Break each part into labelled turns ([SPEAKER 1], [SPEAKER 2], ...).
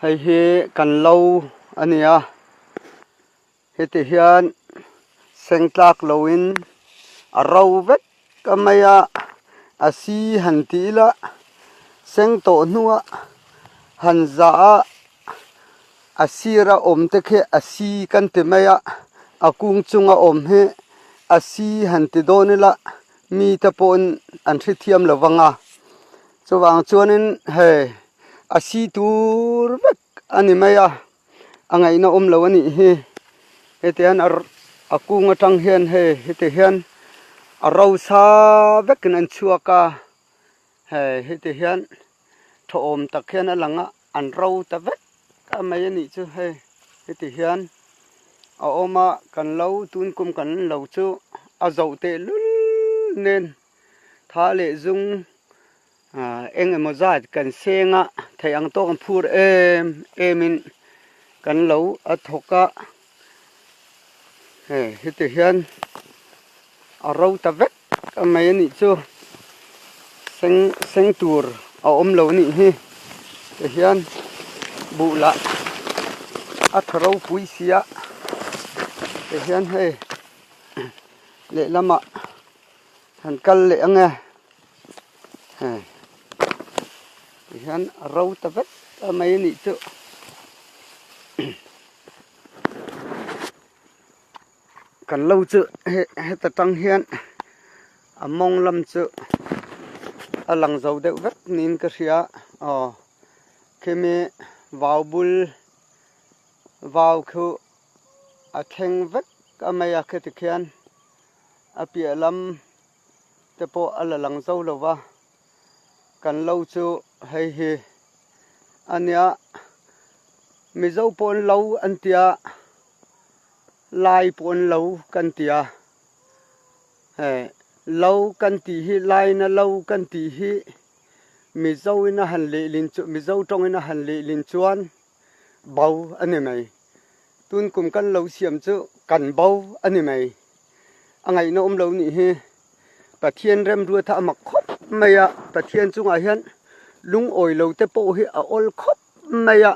[SPEAKER 1] Hei hi kan lo a ni a, heti hian seng tlak loin a ro vek a mai a, a si han tih ila seng tawh hnuah han zah a, a sira awm te khi a si kan ti mai a, a kung chunga awm hi a si han ti dawn ila mite pawhin an hrethiam lo vang a, chuvang chuanin hei a si tur vek a ni mai a, a ngaihna awm lo a nih hi heti hian a kung atang hian hei heti hian a rosa vekin an chhuak a hei heti hian thawhawm tak hian a lang a an ro ta vek a mai a nih chu hei heti hian a awm a kan lo tun kum kan lo chu a zoh teh lul nen tha leh zung Eng emaw zat kan seng a, theih ang tawk an phur em em in kan lo a thawk a, hei heti hian a ro ta vek a mai a nih chu, seng seng tur a awm lo a nih hi, ti hian buh lah a tha ropui si a, ti hian hei lehlamah han kal leh ang e. Hei tihian a ro ta vek a mai a nih chu kan lo chu heta tang hian a mawng lam chu a lang zo deuh vek niin ka hria aw khimi vau bul vau khu a thleng vek a mai a kheti khian a piah lam. te pawh a la lang zo lo va, kan lo chu hei hi a nia, Mizo pawh an lo an tia, Lai pawh an lo kan tia, hei lo kan tih hi Laina lo kan tih hi Mizo in a han lehlin chu Mizo tawngin a han lehlin chuan bo a ni mai, tun kum kan lo siam chu kan bo a ni mai. A ngaihna awm lo nih hi Pathian remruat a a mak khawp mai a, Pathian chungah hian lungawi lo te pawh hi a awl khawp mai a,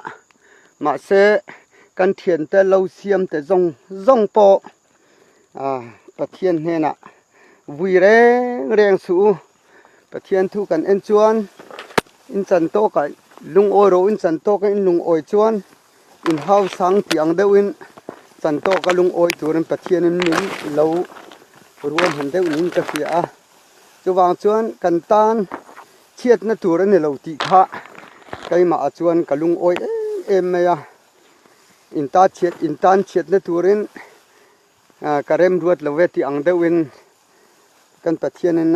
[SPEAKER 1] mahse kan thiante lo siam te zawng zawng pawh ah Pathian hnenah vui reng reng suh u, Pathian thu kan en chuan in chan tawkah lungawi rawh in chan tawka in lungawi chuan. Inhau sang tih ang deuhin chan tawka lungawi turin Pathianin min lo ruam han deuh niin ka hria a, chuvang chuan kan tan chhiatna tur a ni lo tih kha keimahah chuan ka lungawi em em mai a, inta chhiat intan chhiatna turin ka remruat lo ve tih ang deuhin kan Pathianin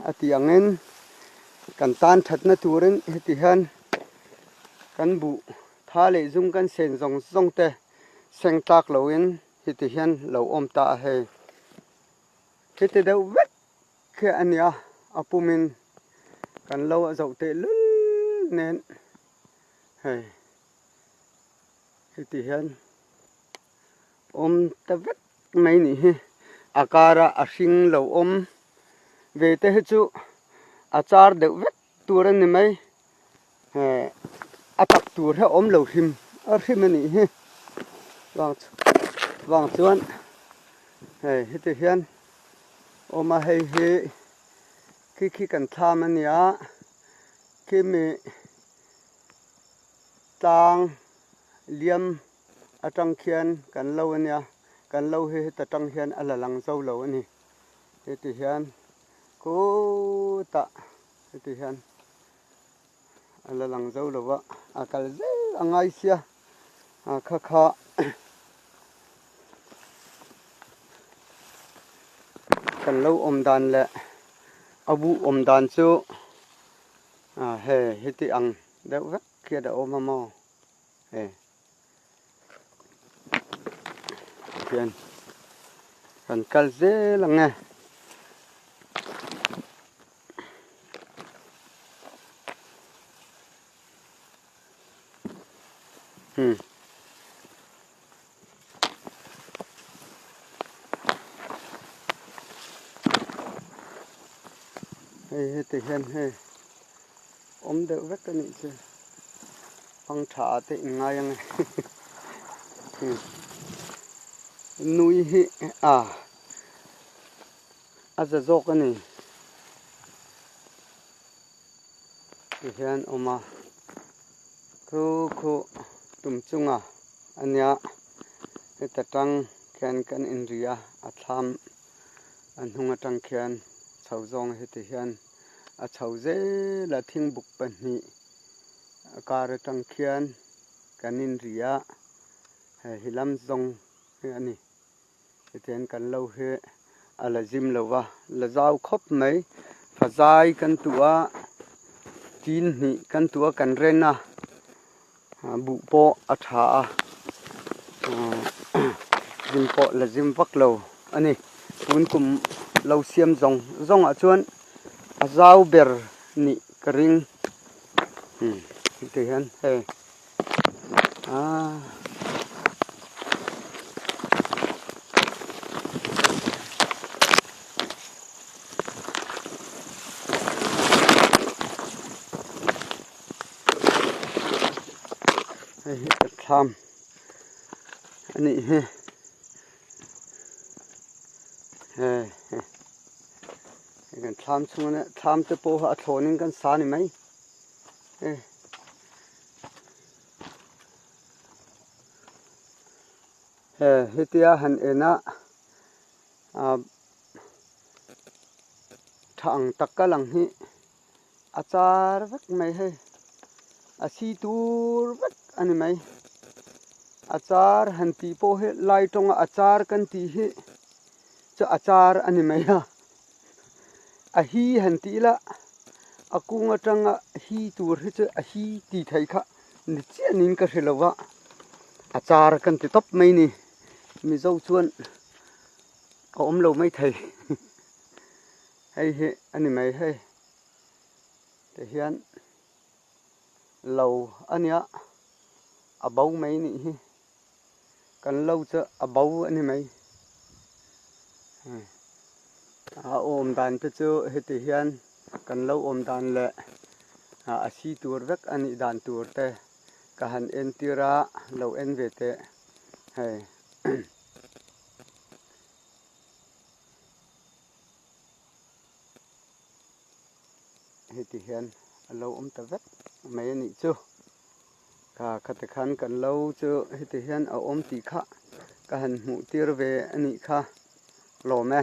[SPEAKER 1] a tih angin kan tan thatna turin heti hian kan buh tha leh zum kan sen zawng zawng te seng tlak loin heti hian lo awm ta a hei. Heti deuh vek khi a nia a pumin kan lo a zoh teh lul nen hei heti hian awm ta vek mai nih hi a kara a hring lo awm ve te hi chu a char deuh vek tur a ni mai eh a tak tur hi a awm lo hrim a hrim a nih hi vang vang chuan hei heti hian awm a hei hi khi khi kan thlam a nia khimi tlang liam atang khian kan lo a nia kan lo hi heta tang hian a la lang zo lo a ni heti hian khutah heti hian a la lang zo lo va a kal zel a ngai sia a kha kha kan lo awm dan leh a buh awm dan chu a hei heti ang deuh vek khian a awm a maw hei Khian kan kal zel ang e. Hmm. Hei heti hian hei awm deuh vek a nih chu. Fang tha ah te in ngai ang e. Nui hi a a za zawk a ni. Ti hian awm a, khu khu tum chunga a nia heta tang khian kan inri a, a thlam a hnung atang khian chho zawng heti hian a chho zel a thingbuk pahnih a kar atang khian kan inri a, hei hi lam zawng hi a ni. Hetiang kan lo hi a la zim lo va, la zau khawp mai. Fazai kan tuh a, tin hnih kan tuh a kan ren a, buh pawh a tha a, zim pawh la zim vak lo a ni. Tun kum lo siam zawng zawng ah chuan a zau ber nih ka ring. Heti hian hei. Hei hi ka thlam a nih hi hei kan thlam chhung a nia thlam te pawh a thlawn in kan sa a ni mai hei. He hetia han en a ah tha ang tak ka lang hi a char vek mai hei a si tur vek a ni mai a char han tih pawh hi lai tawnga a char kan tih hi chu a char a ni mai a. A hi han tih ila a kung atanga hi tur hi chu a hi ti thei kha ni chiah niin ka hre lo va, a char kan ti tawp mai ni. Mizo chuan a awm lo mai thei hei hi a ni mai hei tihian lo a nia a bo mai nih hi. Kan lo chu a bo a ni mai. A awm dan te chu heti hian kan lo awm dan leh a si tur vek a nih dan tur te ka han entir a, lo en ve teh hei. Heti hian a lo awm ta vek mai a nih chu. Kha khati khan kan lo chu heti hian a awm tih kha ka han hmuh tir ve a nih kha lawm e.